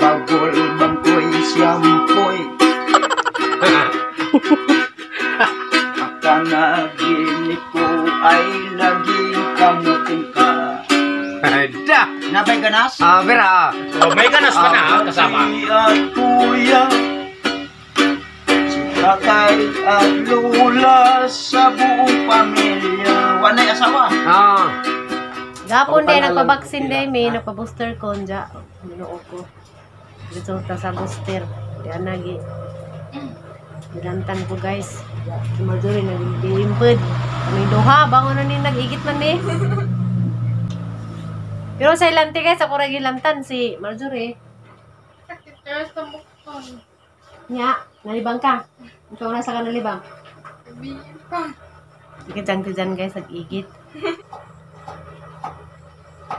Bagol bangkoy siyampoy. Panaginip ko ay laging kamuting ka. Da. Nabay ganas? Ah, bera. Oh, may ganas pa na kasama. At kuya, si tatay at lola sa buong pamilya. Wanay asawa. Ah. Gapon day nagpa-vaccine day may nagpa-booster ko nja. Ginoo ko. Dito ta sa booster. Di anagi. Nilantan ko guys. Si Marjorie nag-diimped. Kami duha bangon na ni nag-igit man ni. Pero sa ilante guys, ako ra gilantan si Marjorie. Nya, nalibang ka. Ikaw na sa ka nalibang. Igit guys, nag-igit.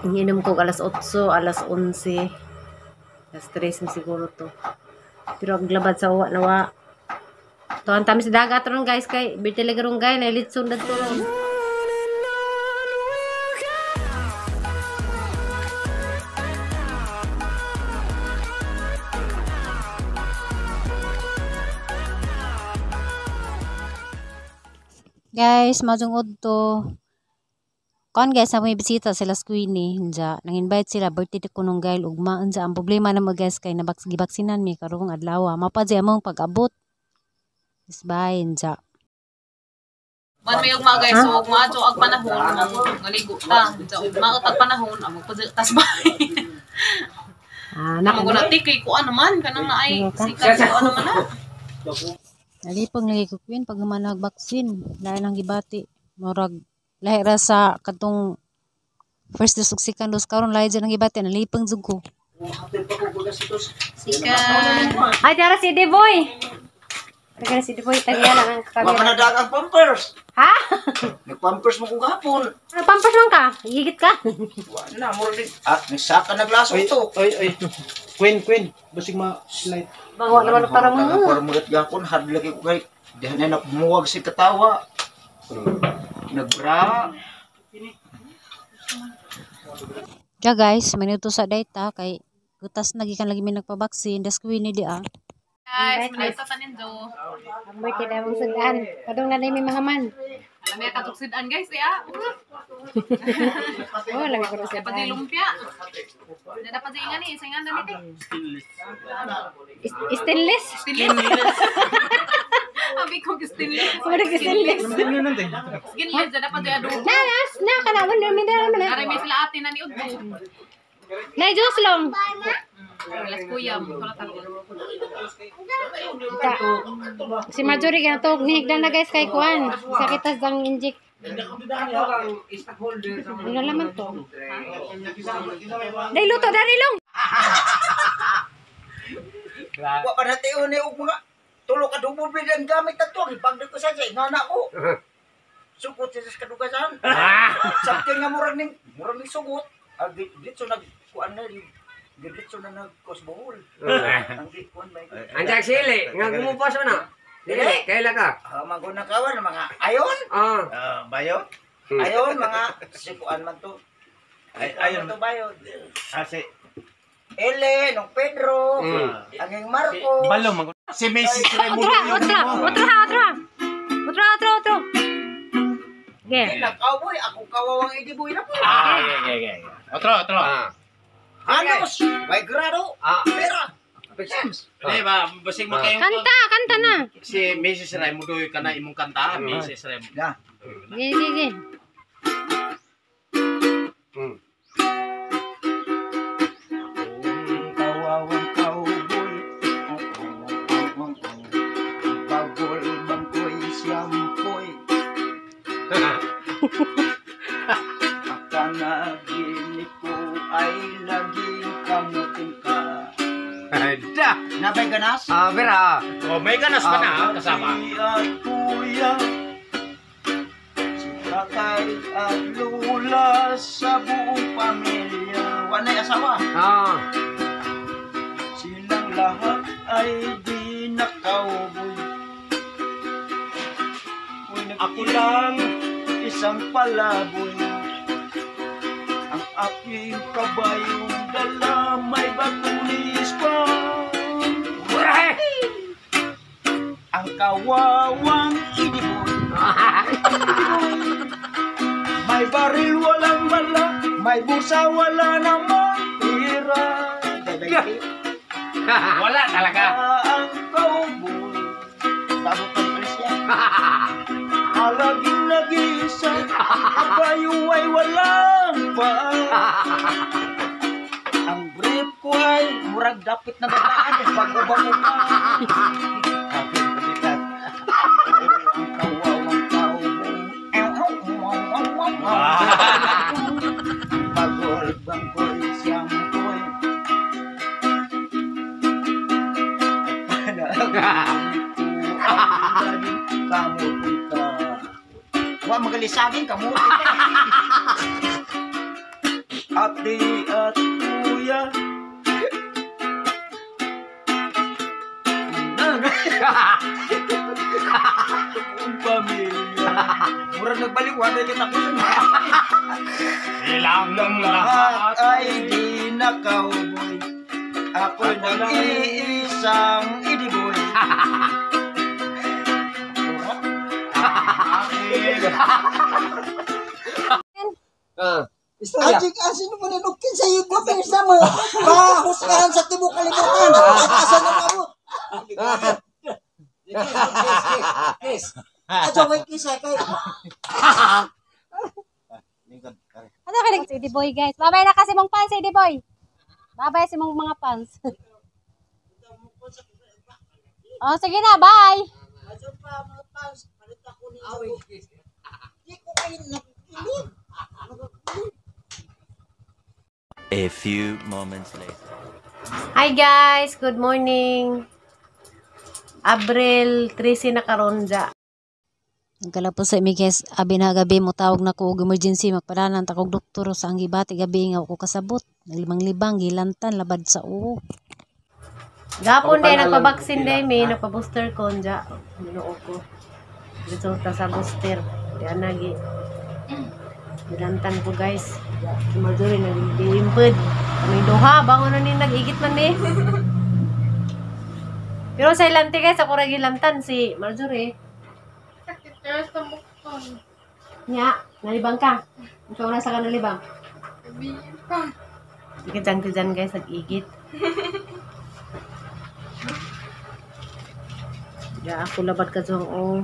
Ininom ko alas 8, alas 11. Alas 3 na siguro to. Pero ang glabad sa uwa nawa. Tuwan tami sa dagat ron guys kay birthday ron guys, nailitson dadto ron. Guys, majong udto. Kon guys, may bisita sila Queenie nja. Nang-invite sila birthday ko nung gail ugma unja ang problema na mo guys kay nabaks gibaksinan mi karong adlaw. Mapadya among pag-abot. Is bye nja. Man may ugma guys, so ugma adto ag panahon maligo ta. Unsa ugma ag panahon amo tas bay. Ah, na mo na ti kay kuan naman kanang naay sikat kuan naman na. Nalipong lagi ko Queen pag human nag-vaccine, lahi lang gibati. Murag lahi ra sa katong first dose ug second dose karon lahi jud ang gibati, nalipong jud ko. Sikat. Ay, tara si Deboy. Tara si Deboy, tagiya lang ang Wa kamera. man ang pampers. Ha? Nagpampers mo ko gahapon. Ano, pampers lang ka? Higit ka? Wa na mo rin. Ah, nagsaka naglaso to. Oy, oy. Queen, Queen. Basig ma-slide. Bawa naman para mo. Para mo gahapon hard lagi ko kay dihan na nagmuwag si katawa. Nagbra. Ja guys, minuto sa data kay gutas na gikan lagi mi nagpa-vaccine, das Queenie di ah. Guys, manito tanin do. Ang birthday na mong sudan. Padung na may mahaman. Alam ya katuksidaan guys ya. Oh, lami ko Dapat di lumpia. Dapat di ingan ni, singan dami ti. Stainless. Stainless. Abi ko stainless. Wala ka stainless. Skinless dapat di adobo. Na, nas, na kana man na man na. Aray may sila ate na ni Udbo. Na Diyos long. Alas kuya mo tulad taron. Si Marjorie kana to nihigdan na guys kay kuan. Sakit tas dang inject. Ano laman to? Dai luto dari long. Wa pa na tiyo ni og mga tulo ka dubo ang gamit ato ang ipagdi ko sa ngana ko. Sugot siya sa kadugasan. Sabti nga murag ning sugot. Ah, ditso nag kuan na ditso na nagkosbohol. Ang di kuan ba. Anjak sili, nga gumupas na. Dili, kaila ka. Ah, maguna kawan mga ayon. Ah. Bayo? Ayon mga si kuan man to. Ay, Ayon ayon. to bayon. Ah, si Ele, nung Pedro, anging Marcos. Balo man. Si Mrs. Raimundo. Otra, otra, otra, otra. Otra, otra, otro. Okay. Eh, nag-cowboy, ako kawawang idiboy na po. Ah, okay, okay, okay. Otro, otro. Ah. Halos, may grado, Ah. pera. James. Di ba, basig mo kayo. Kanta, kanta na. Si Mrs. Raimundo ka na imong kanta, Mrs. Raimundo. Na. Ge, ge, ge. Kawawang cowboy, bagol bangkoy siyampoy. Panaginip ko ay laging kamuting ka. Da. Nabay ganas? Ah, bera. Oh, may ganas pa na kasama. At kuya, si tatay at lola sa buong pamilya. Wanay asawa. Ah. Silang lahat ay di na cowboy. Ako lang isang palaboy. Ang Aking kabayong dala, may batulis pa. Ang kawawang idiboy, may baril walang bala, may bursa wala namang pira. Wala talaga. Ang cowboy, bago pa rin siya. Alaging nag-iisa, kabayo ay walang pa. Ang brief ko ay murag dapit na bataan, bago-bago pa. Kapit pabigat. Ang kawawang cowboy. Bagol bangkoy siyang koy. Kamuti ka. Wa magalisagin kamuti ka. Ate at kuya. Buong pamilya. Murag nagbaliwan na kita ko. Ilang Lahat ay di na cowboy. Ako'y nag-iisang idiboy. Istorya. Ajik, asin mo na nukin sa iyo, gwapin sa mo. Mahusgahan sa tibok kalibutan. At asa na maabot. Kiss. Ato may kisa kay. Ano ka nag Eddie Boy guys? Babay na kasi mong fans, Eddie Boy. Babay si mong mga fans. Oh, sige na, bye. Ato pa mga fans, palit ako ni Di ko kayo nagkilig. A few moments later. Hi guys, good morning. Abril 13 na karon ja. Nagkalapon sa imi guys, abi na gabi mo tawag na ko og emergency magpadanan ta kog doktor sa ang gibati gabi nga ako kasabot. Naglimang-libang gilantan labad sa uwo. Gapon day nagpa-vaccine day mi, nagpa-booster ko ja. Ginoo ko. Resulta sa booster. Di ana gi. Gilantan ko guys. Si Marjorie nag-imped. Kami duha bangon na ni nag-igit man ni. Pero sa ilante guys, ako ra gilantan si Marjorie. Sakit pero sa bukton. Nya, nalibang ka. Ikaw na sa ka nalibang. Gabi pa. Ikidyan-kidyan guys, nag-igit. Ya, ako labad ka dyan, oh.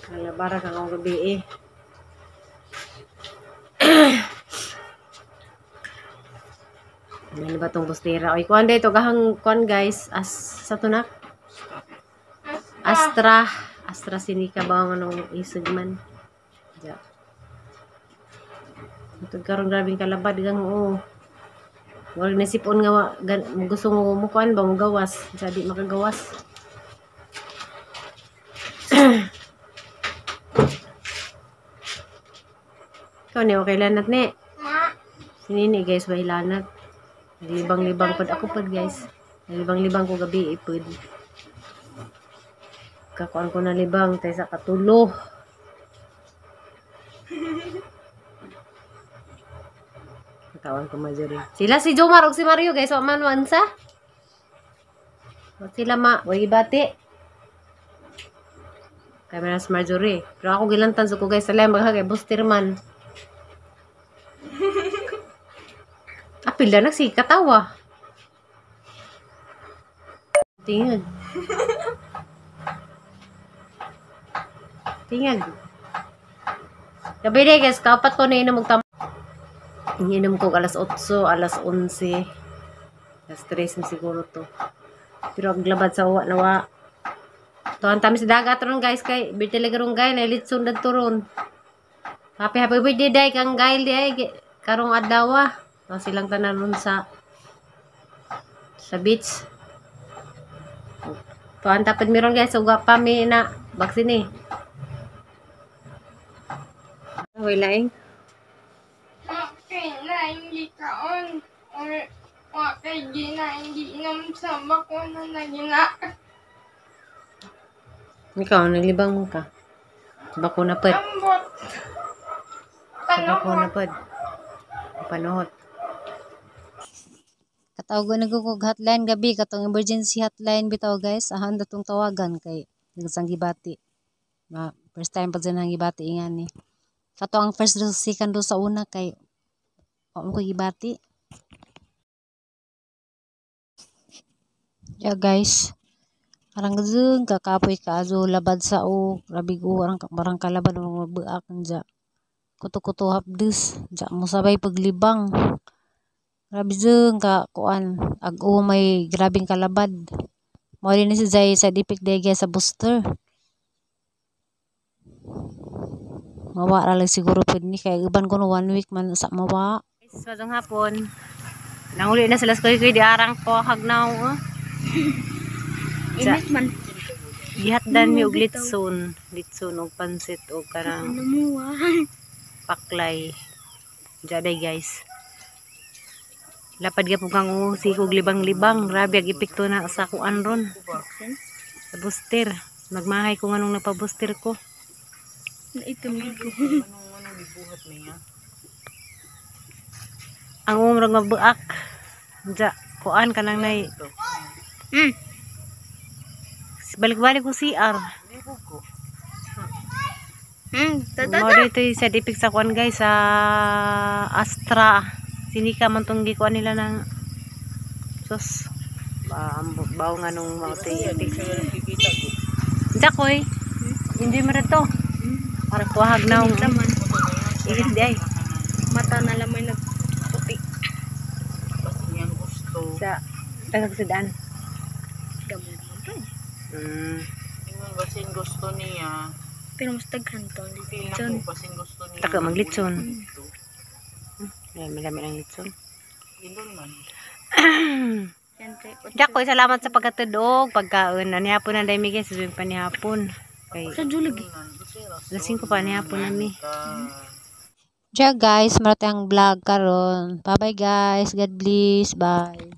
Kalabara ka kong gabi eh. Ano ba itong bustira? Oy, kuan dito, gahang kuan guys, as sa tunak. Astra. AstraZeneca ba ang anong isig man? Ja. Ito karon grabing kalabad gang oo. Wag nasipon nga gusto mo mo kuan ba mo gawas, sa di makagawas. Ikaw ni okay lanat ni. Ma. Sinini guys, way lanat. Naglibang-libang pod ako pod guys. Naglibang-libang ko gabi ipod. Kakuan ko na libang tay sa katulo. Katawan ko Marjorie. Sila si Jomar og si Mario guys, wa man wansa. Wa sila ma, wa gibati. Kay man si Marjorie. Pero ako gilantan sa ko guys, sala maghagay booster man. Apil na nagsikatawa. Tingag. Tingag. Gabi na guys, kapat ko na inom og tam. Ininom ko alas 8, alas 11. Alas 3 na siguro to. Pero ang labad sa uwa na wa. Tuhan tami sa dagat ron guys kay birthday lagi ron guys, nailitson dadto ron. Happy happy birthday day kang Gail di ay karong adlaw. Ah. Silang tanan ron sa beach. Tuhan tapad mi ron guys, uga pa mi na vaccine eh. Hoy laing. Okay na hindi kaon. Or okay gina hindi inom sa bakuna na gina. Ikaw, naglibang mo ka. Bakuna pod. Ambot. Bakuna Tanong pod. Panuhot. Katawag na ko og hotline gabi, katong emergency hotline bitaw, guys. Ahan datong tawagan kay nagsang gibati. Ma, first time pa dyan ang gibati ingani. Kato ang first dose, second dose sa una kay wa mo ko gibati. Yeah, guys. Arang gazeng kakapoy ka azo labad sa o grabe ko arang barang kalabad mga buak nja. Kuto-kuto hapdes nja mo sabay paglibang. Grabe zeng ka kuan ag-o may grabeng kalabad. Mao din ni si Zay side effect day guys sa booster. Mawa ra lang siguro pud ni kay uban kuno 1 week man sa mawa. Guys, maayong hapon. Nanguli na sila sa kuy-kuy di arang ko hagnaw. Oh. Init man. Gihatdan mi og litson, litson og pansit og kanang Namuha. paklay. Diya guys. Lapad gyapon kang usi kog libang-libang. Grabe ang epekto na sa kuan ron. Sa booster. Magmahay ko nganong nagpa-booster ko. Naitom gid ko. Ang umrog nga buak. Diya, kuan kanang nay. Balik-balik ko CR. Tata. Mao dito yung side effect sa kuan guys sa Astra. Sinika man tong gikuan nila ng sus. Ba baw nga nung mga effect. Jakoy, enjoy mo rin to. Para kuhag na. Init man. Init di ay. Mata na lang may nagputi. Sa tagagsidan. Gamot man pa. Basin gusto niya. Pero mas daghan to. Litson. Basin gusto niya. Taka maglitson. Ay, madami ng litson. Gindon man. Siyempre. Jakoy, salamat sa pagkatudog, pagkaon. Ani hapon na dahil guys, sabihin pa ni hapon. Kay Sa julig. alas 5 pa ni hapon nami. Diya guys, marati ang vlog karon. Bye bye guys. God bless. Bye.